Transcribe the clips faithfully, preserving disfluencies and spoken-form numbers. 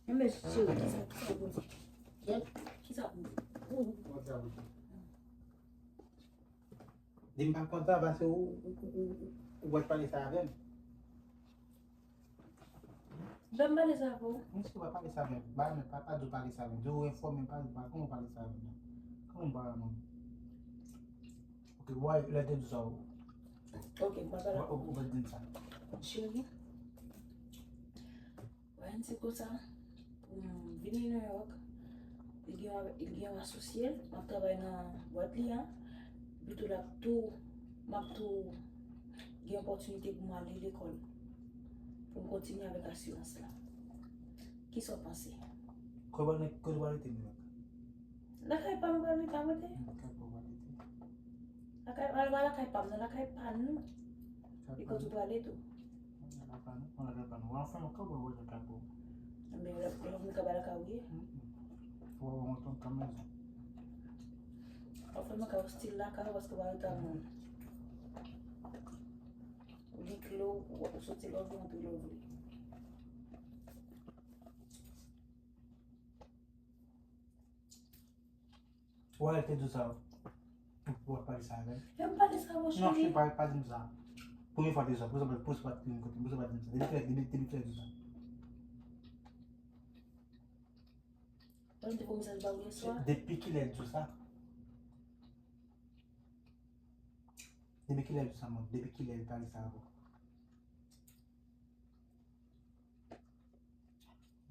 Enben, cheri, kisa, kisa pou di? Kisa pou di? Di m pa kontan paske ou, ou, ou, ou, ou wè pale sa avè m. Lè m pale sa avè w. Mwen si w pa pale sa avè m. Ba, men pa, pa di w pale sa avè m. Di w enfòme m, pa di w pa, kòman w pale sa avè m nan? Kòman w pale avè m? Ok, wè, lè te di sa, w, Ok, mwen pale. W, w, w pa di m sa. Cheri. Wè, se konsa. Pou m vini New York, li gen, li gen yon asosye l, m ap travay nan bwat li an. Epi tou l ap tou, m ap tou gen opòtinite pou m ale lekòl. Pou m kontinye avèk asirans la. Kisa w panse? Kote w pral rete New York? Lakay pa m, pral rete, pral rete. Lakay pa w pral rete. Lakay, pa, pa lakay pa m, nan lakay pa nou. Lakay pa nou. E kote w prale tou? Lakay pa nou, lakay pa nou. Anfen, mwen kanpe wè lakay pa w. Enben, lè, lè mwen kanpe lakay ou ye? Wè, wè, mwen tonton kanmenm. Anfen, mwen ka ostil lakay ou paske w pa rete ak moun. Ou gen kle w, ou soti lè w vle, antre lè w vle. Wè, te di w sa. Ou, ou ap pale sa avè m? E m pale sa, mon cheri. Non, cheri, pa, pa di m sa. Premye fwa te di w sa, pou sa, pou sa pa t vin kote m, pou sa pa t di m sa. Depi kilè, depi, depi kilè di w sa? Mwen te voye mesaj ba ou yè swa. Depi kilè l di w sa? Depi kilè l di w sa, mwen? Depi kilè l pale sa avè w?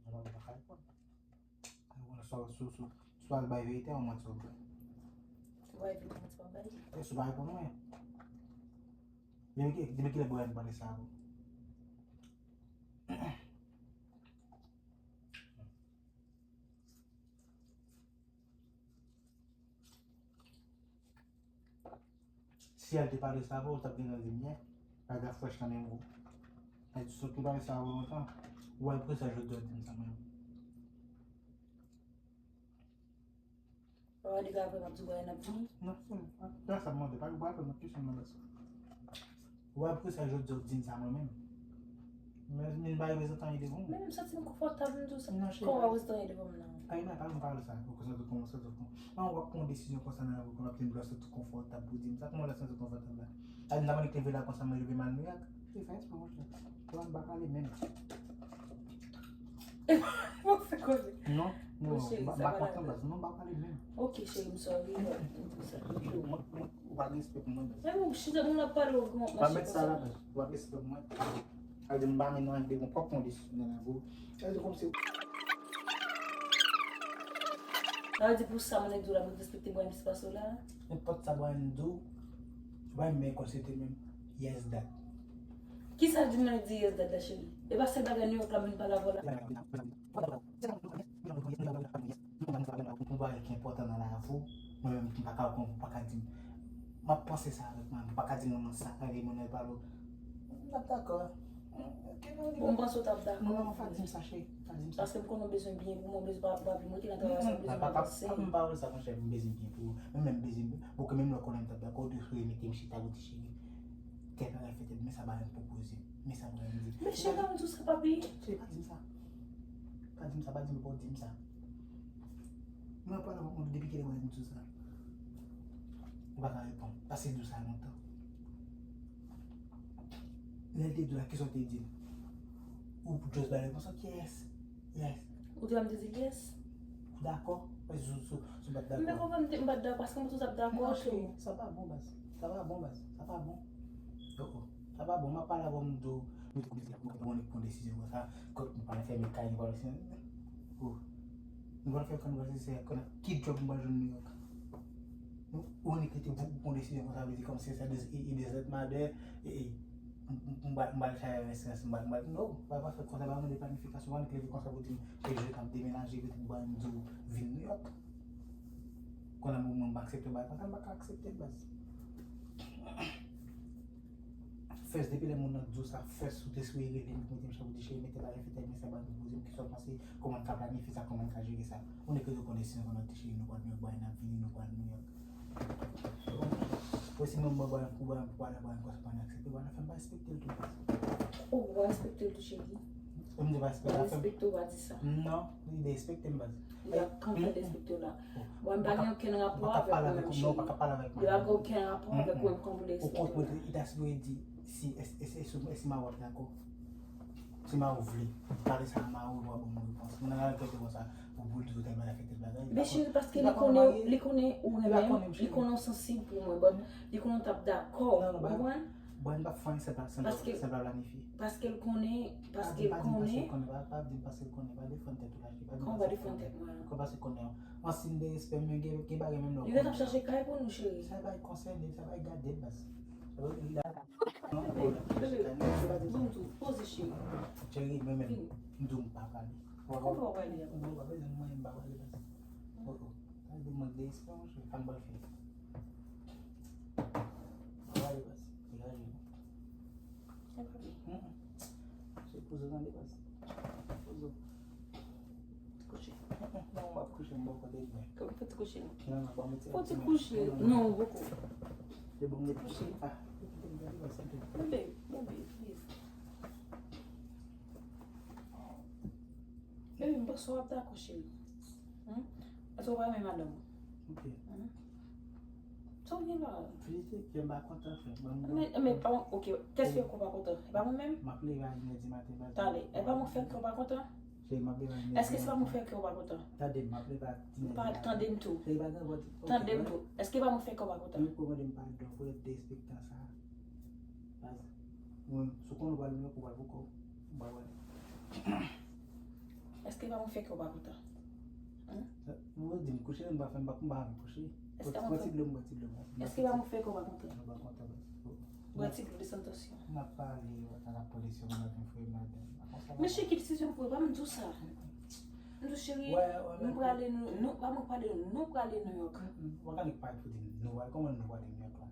Mwen pa ka reponn. Mwen swa, swa, swa, swa l bay verite ou manti w bay. Swa bay verite, manti w bay. E swa bay pou mwen. Depi ki, depi kilè Brian pale sa avè w? Si al te pale sa avè w, ou t ap gentan di m yè. Bagay frèch nan menm ou. Ay, si w te pale sa avè w lontan, ou al prese jodi a di m sa menm. Papa, li ka apre m ap di w bagay n ap vini. Non, se pa sa m mande. Pa, pa reponn lòt kesyon nan lòt sa. Ou ap prese jodi a w di m sa mwen menm. Men, men ba reprezantan li devan w. Men m santi m konfòtab, m di w sa. Non, cheri. Kòman w ap reprezantan li devan m nan? Ay, men pa m pale sa. Ou konsa tou konsa tou kon. An w ap pran yon desizyon konsa nan lavi w, w ap di m lè w santi w konfòtab pou di m sa. Kòman lè w santi w konfòtab la? Ay, m ta mande k leve la konsa, mwen leve m al New York. Se fè eksprè, monchè. Ou pa pale menm. Ou fè koze. Non, non, m pa kontan baz. Non, m pa pale menm. Ok, cheri, m sorry. M sorry. Ou pa gen respè pou mwen, baz. Men ou chita, moun ap pale, ou gen yon... Pa mèt sa la, baz. Ou pa gen respè pou mwen. Sa vle di m pa menm nan de yon pwòp kondisyon nan lavi w. Sa vle di kòmsi Sa vle di pou sa moun nan di w la, pou respekte Brian plis pase w la? Nenpòt sa Brian di w, Brian menm konsidere menm, yes, dad. Kisa di moun nan di yes, dad la, cheri? E pa sèl bagay New York la m vin pale avè w la? Yon bagay ki enpòtan nan lavi w, mwen menm m pa ka konprann, ou pa ka di m. M ap panse sa avèk mwen, m pa ka di moun nan sa, gade moun nan pale w. M t ap dakò. Bon, m panse w t ap dakò. Non, pa di m sa, cheri. Pa di m sa. Paske m konnen w bezwen byen pou mwen, w bezwen pa, pa vin rete nan travay sa, w bezwen avanse. Pa, pa, pa, pa, m pa wè sa, monchè, m bezwen byen pou ou. Menm lè m bezwen byen, bon, ke menm lè w konnen m t ap dakò, w te sou remete m chita, w te cheri. Kè pa fè tèt, men sa Brian pwopoze. Men sa Brian di. Men cheri, pa di w sa, papi. Cheri, pa di m sa. Pa di m sa, pa di m, pa di m sa. Mwen pale avèk moun depi kilè Brian di w sa? Ou pa ka reponn. Paske l di w sa lontan. Lè l te di w la, kisa w te di l? Ou just bay repons, ok, yes. Yes. Ou te wè m te di l yes? Ou dakò? Paske sou, sou, sou bat dakò. Men konprann m te, m bat dakò, paske m sou sa dakò, cheri. Non, cheri, sa pa bon, baz. Sa pa bon, baz. Sa pa bon. Oh, oh. Sa pa bon, m ap pale avè w, m di w, nou te konnen pou desizyon konsa, kot nou pral fèmen kay, nou pral fè, oh. Nou pral fè, nou pral fè, se konnen ki djòb nou pral jwenn New York. Nou, ou annik rete pou, pou pran desizyon konsa, vle di kòmsi se de, e, e de zèt madè, e, e, m, m, m pral, m pral chache yon esans, m pral, m pral, non, pa, pa fè konsa, pa mande planifikasyon, ou annik leve konsa pou di m, e, je, m ap demenaje, epi m pral di w vin New York. Konnen mwen, mwen, m pa aksepte bagay konsa, m pa ka aksepte l, baz. Fès, depi lè moun nan di w sa, fès ou te sou rele m, mete m sa pou di cheri, mete bagay fete, men sa bagay pou di m, kisa w panse, kòman n ka planifye sa, kòman n ka jere sa. Ou nèk yo konn desizyon konn di cheri, nou pral New York, bagay n ap vini, nou pral New York. Ou si mwen mwen bagay pou bagay pou pale bagay konsa pa n aksepte, bagay fè m pa respekte l tou. Ou pa respekte l tou, cheri. Ou m di pa respekte, pa fè m. Respekte w pa di sa. Non, li derespekte m, baz. Li pa kanpe derespekte w la. Bon, m pa gen okenn rapò avèk ou menm, cheri. Li pa gen okenn rapò avèk ou menm, kanpe derespekte w la. Ou konprann, li ta sipoze di, si, èske, èske, èske, èske mari w ap dakò? Si mari w vle, pale sa a mari w, li va ban m yon repons. Mwen nan lalè tèt konsa, pou, pou l di w tèl bagay, fè tèl bagay. Men cheri, paske li konnen, li konnen ou renmen m, li konnen w sansib pou mwen, but li konnen w t ap dakò, ou konprann? Bon, m p ap fè anyen san pa, san pa, san pa planifye. Paske l konnen, paske l konnen. Pa di m paske l konnen, pa, pa di m paske l konnen, pa defann tèt ou la, pa di m paske l konnen. Kòman paske l konnen? An siy de respè, men gen, gen bagay menm lè w konnen. Li gentan ap chache kay pou nou, cheri. Sa pa konsène, sa pa gade l, baz. Sa pa gade l. Bebe, bebe, di m tou, poze, cheri. Cheri, mwen menm, m di w m pa prale. Konpò w prale a? Mwen pa bezwen mwen, m pa prale, baz. Oh, oh. Sa vle di mank de respè, monchè, sa m pral fè? Travay, baz. Degaje w. Epa byen. Se poze w tande, baz. Poze w. Kouche. Non, m ap kouche, m bò kote l byen. Kòman fè ti kouche non? Non, non, ban m ti kouche. Fò ti kouche. Non, non. Non, poko. Se bon, ti kouche. Ah, kite m gade, baz, kite m. Bebe, bebe, please. Bebe, m panse w ap dakò, cheri. Hmm? Èske w pa renmen madanm ou? Ok. Hmm? Sa w gen la? Vérité, ke m pa kontan, frè. Men, men, pa, ok, kès ki fè ke w pa kontan? E pa mwen menm? M ap leve a inè di maten, pa di. Talè, e pa mwen k fè ke w pa kontan? Cheri, m ap leve a inè di maten. Èske se pa mwen k fè ke w pa kontan? Tande m, m ap leve a inè di maten. Pa tande m tou. Cheri, pa gen vòt. Ok, tande m tou. Èske pa mwen k fè ke w pa kontan? Wi, pou mande m padon, pou derespektan sa. Baz, mwen, si w konnen w pral mwen, ou pral pou kò w. Ou pa wè. Èske pa mwen fè ke w pa kontan? Hein? Ou di m kouche, m pa fè, m pa, m pa anvi kouche. Èske pa mwen fè, pran ti dlo, m pran ti dlo. Èske pa mwen fè ke w pa kontan? Mwen pa kontan, baz. Bwè ti dlo, desann tansyon. M ap pale, w ap pale sou mwen, ap enfòme madanm. Men cheri, ki desizyon m pran? Pa m di w sa. M di w, cheri, nou prale, nou, nou, pa mwen prale, nou prale New York. Ou pa ka nik parèt pou di nou prale, kòman nou prale New York la?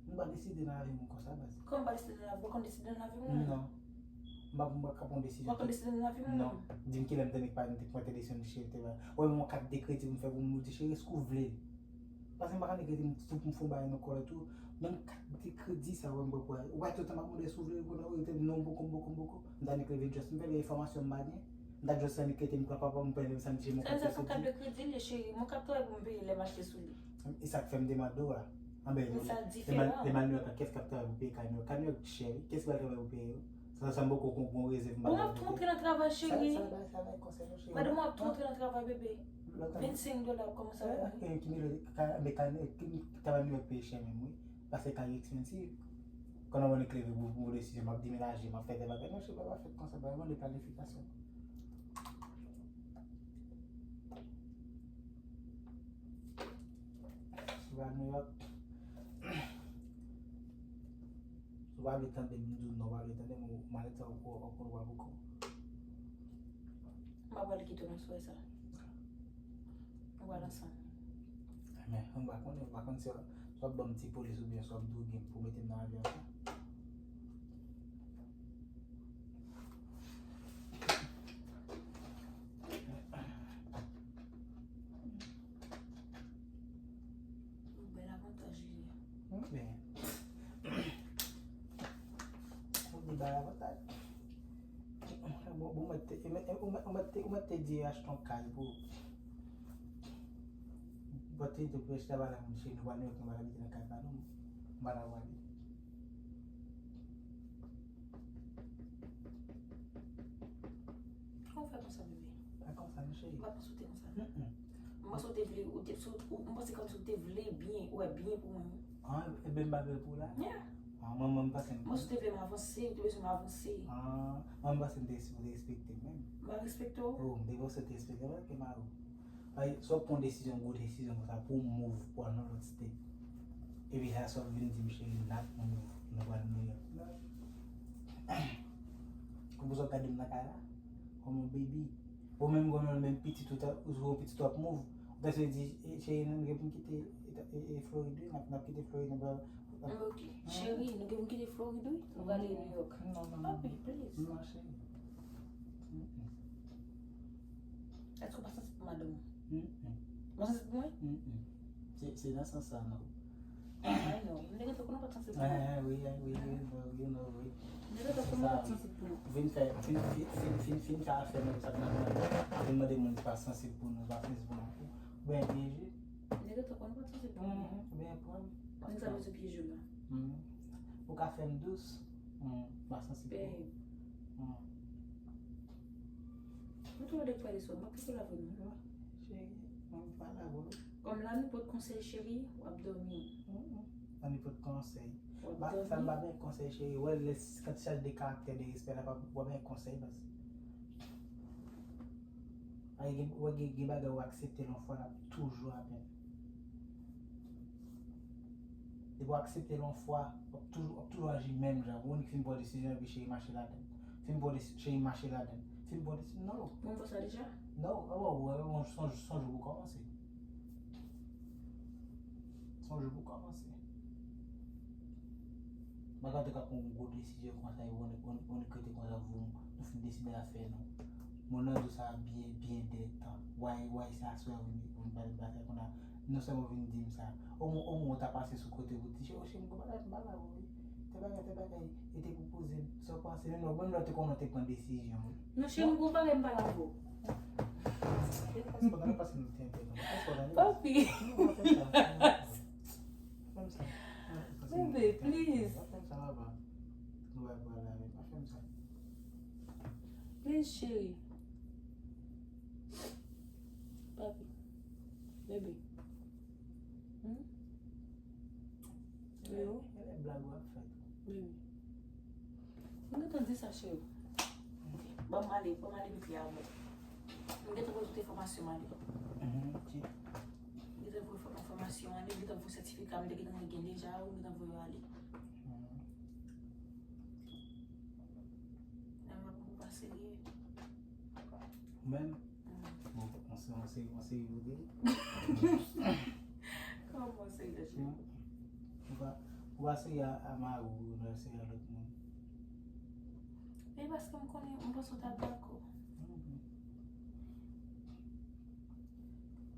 M pa deside nan lavi moun konsa, baz. Kòman pa deside nan lavi? Ou pa konn deside nan lavi moun? Non. M pa, m pa ka pran desizyon. Ou pa konn deside nan lavi moun? Non. Di m kilè m te nik pa, m te pran desizyon, cheri, te ba. Ou wè, m yon kat de kredi pou m fè pou m, ou di, cheri, èske w vle l? Paske m pa ka nik rete m, pou m fè yon bagay nan kò l tou. Menm kat de kredi sa, ou wè, m pran pou ou wè tout tan m ap mande si w vle l, kounye a ou rete m non, m poko, m poko, m poko. M ta nik leve just, m fè de enfòmasyon m pa gen. M ta just annik rete m pran papa m, pran sa m di, mon kat de kredi. Sa se yon kat de kredi li ye, cheri. Mon k ap travay pou m peye lè m achte sou li. E sa k fè m te mande w la. Anben, men sa diferan. Lè m al New York la, kiyès k ap travay pou peye kay New York? Kay New York chè, wi. Kiyès ki pral travay pou peye yo? Sa, sa m poko konprann rezèv m pa. Bon, m ap tou antre nan travay, cheri. Sa, sa, sa, sa, sa, konsèy, cheri. Madanm, w ap tou antre nan travay, bebe. Vennsenk dola ap kòmanse ap vini. Ki milyon, ka, men kay, ki, travay New York peye chè menm, wi. Paske kay yo expensive. Kounye a mwen kleve pou, pou desizyon, m ap demenaje, m ap fè tèl bagay. Non, cheri, pa, pa fèt konsa, pa mande planifikasyon. Si w al New York, si w pa vle tande m, m di w non, w pa vle tande m, ou malèt sa, ou, ou, ou, ou, ou, ou. M pa pral kite w nan swè sa. Nou pral ansanm. Men, m pa konnen, m pa konn si w, si w ap ban m ti polis oubyen si w ap droge m pou mete m nan avyon sa. Yon bèl avantaj li ye. Men, ou di bèl avantaj. Bon, bon, mwen te, mwen, mwen, mwen te, mwen te di achte yon kay pou, mwen te di pou achte ba la moun cheri, nou pa nou, nou pa abite nan kay pa nou, nou pa la wale. Kòman w fè konsa, bebe? Pa konsa, non, cheri. Ou pa t panse w te konsa? Mm, mm. M panse w te vle, ou te, sou, ou, m panse kòmsi w te vle byen, ou wè byen pou mwen. Ah, ebyen m pa vle pou w la? Yeah. Ah, mwen, mwen, m panse m. M panse w te vle m avanse, ou te bezwen m avanse. Ah, mwen, m panse m te, ou te respekte m menm. M pa respekte w? Oh, m te panse w te respekte m, ok, mari w. Ay, si w ap pran desizyon, gwo desizyon konsa, pou w move, pou w al nan lòt state. Epi la, si w ap vin di m, cheri, n ap move, nou pral New York. Ou bezwen gade m nan kay la? Kòm yon baby. Ou menm, ou menm pitit ou ta, ou, ou pitit ou ap move. Ou ta sou di, "Eh, cheri, nou gen pou n kite, e, e, e, Florid, wi, n ap, n ap kite Florid, n ap, n ap." Mm, ok. Cheri, nou gen pou n kite Florid, wi, nou prale New York. Non, non, non. Papi, please. Non, cheri. Mm, mm. Èske w pa santi pou madanm ou? Mm, mm. Ou pa santi pou mwen? Mm, mm. Se, se nan sans sa, non. I know. M te gentan konnen w pa t sansib pou mwen. Eh, wi, eh, wi, wi, wi, wi, wi. M te gentan konnen w pa t sansib pou mwen. Vin fè, vin, vin, vin, vin, vin fè afè menm sa k nan mwen. Vin mande moun ki pa sansib pou nou, pa sansib pou nou. Oubyen pyeje. M te gentan konnen w pa t sansib pou mwen. Mhm, oubyen pran. Nèg sa bezwen pyeje w la. Mhm. Ou ka fè m dous, mhm, pa sansib pou mwen. Babe. Mhm. Mwen tou de pale sou, mwen poko la vre non. Cheri, mwen pale avè w. Kòm la nou pot konsèy cheri, w ap dòmi. Mm, mm. Ann pot konsèy. W ap dòmi. Sa m pa byen konsèy cheri, wè lè s- kan ti chaj de karaktè de respè la pa w ap byen konsèy baz. Ay gen wè gen gen bagay ou aksepte l yon fwa l ap toujou apèn. Depi w aksepte l yon fwa, w ap toujou w ap toujou aji menm jan. Ou fin pran desizyon epi cheri mache ladan. Fin pran desi- cheri mache ladan. Fin pran desi- non. Mwen fè sa deja? Non, oh, oh, oh, oh, sonj sonj pou kòmanse. Sonje pou kòmanse. Bagay te ka pran yon gwo desizyon konsa, e ou annik ou annik ou annik rete konsa voum, nou fin deside afè nou. Moun nan di w sa byen byen dèyè tan. Why why se aswè ou vin ou vin pale m bagay konsa. Non sèlman ou vin di m sa. Omwen omwen ou ta pase sou kote pou di cheri, cheri m gon bagay pou m pale avè w wi. Tèl bagay tèl bagay, e te pwopoze m sa w panse menm lè ou menm lè ou te konnen ou te pran desizyon wi. Non cheri m gon bagay m pale avè w. Papi. Bebe, please. Please, cheri. Papi. Bebe. Hmm? Yo. Bebe. M gentan di sa, cheri. Ban m ale, ban m ale vit fè a bon. M gentan voye tout enfòmasyon m ale. Mhm, ok. M gentan voye fò- enfòmasyon ale, m gentan voye sètifika m te gentan gen deja yo, m gentan voye yo ale. Mhm. Nan m ap pou pa serye. Ou menm? Bon, on se on se on se yo de. Kòman se yo de? Ou pa ou pa se a a mari ou, ou nan se a lòt moun. Men paske m konnen m panse w t ap dakò.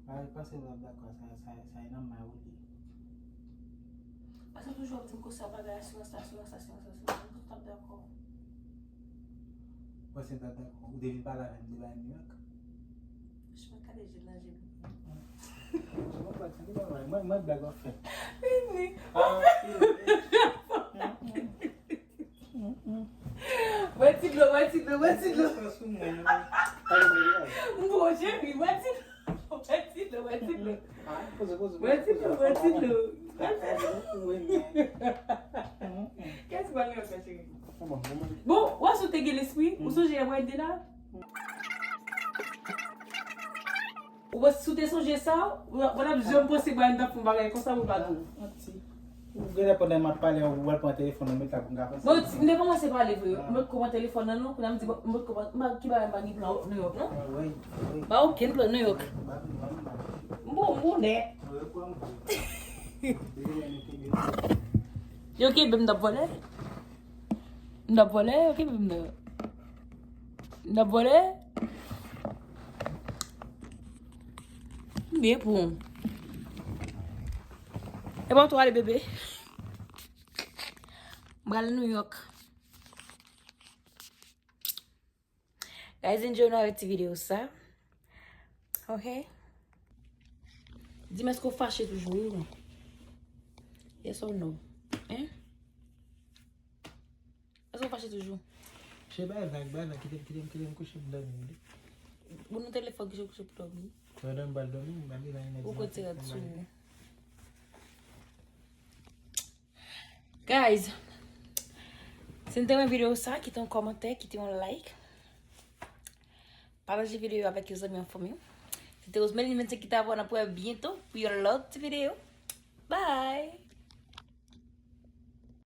Ay, panse w t ap dakò, sa sa sa e nan may ou li. Paske toujou ap di m konsa bagay asirans, asirans, asirans, asirans, m panse w t ap dakò. Panse m t ap dakò. Ou te vin pale avè m de bagay New York? Mwen gade je nan je m. Mwen, mwen blag w ap fè. Vini. Bwè ti dlo, bwè ti dlo, bwè ti dlo. Mwen cheri, bwè ti dlo, bwè ti dlo, bwè ti dlo. Bwè ti dlo, bwè ti dlo. Kèt se pa New York la, cheri? Bon, wè si w te gen lespri, ou sonje yè mwen te la? Ou wè si w te sonje sa, ou pa t ap janm panse Brian t ap fè yon bagay konsa pou l pa di w. Ou genlè pandan m ap pale, ou pral pran telefòn nan, m met la pou m ka panse. Bon, ti- m te kòmanse pale vre, m met kòman telefòn nan non, kounye a m di, bon, m met kòman, m pa- ki bagay m pa gen plan New York non? Wi, wi. Pa okenn plan New York. M bon, m bon nèt. Yo kenbe m t ap vòlè. M t ap vòlè, yo kenbe m nan. M t ap vòlè. M byen pou ou. E pa w tou ale, bebe. M pral New York. Guys, enjoy nou avèk ti videyo sa. Ok? Di m èske w fache toujou, wi ou non? Yes or no? Hein? Èske w fache toujou? Che bay vag, bay vag, kite m, kite m, kite m kouche pou dòmi, wi. Ou nan telefòn kouche, kouche pou dòmi. Pandan m pral dòmi, m pral li la. Ou konn ti rad sou ou. Guys, si n te renmen videyo sa, kite yon kòmantè, kite yon like. Pataje videyo avèk yon zanmi, yon fanmi. Se te Rosemeline vennsenk ki t avè w, n ap wè byento pou yon lòt ti videyo. Bye!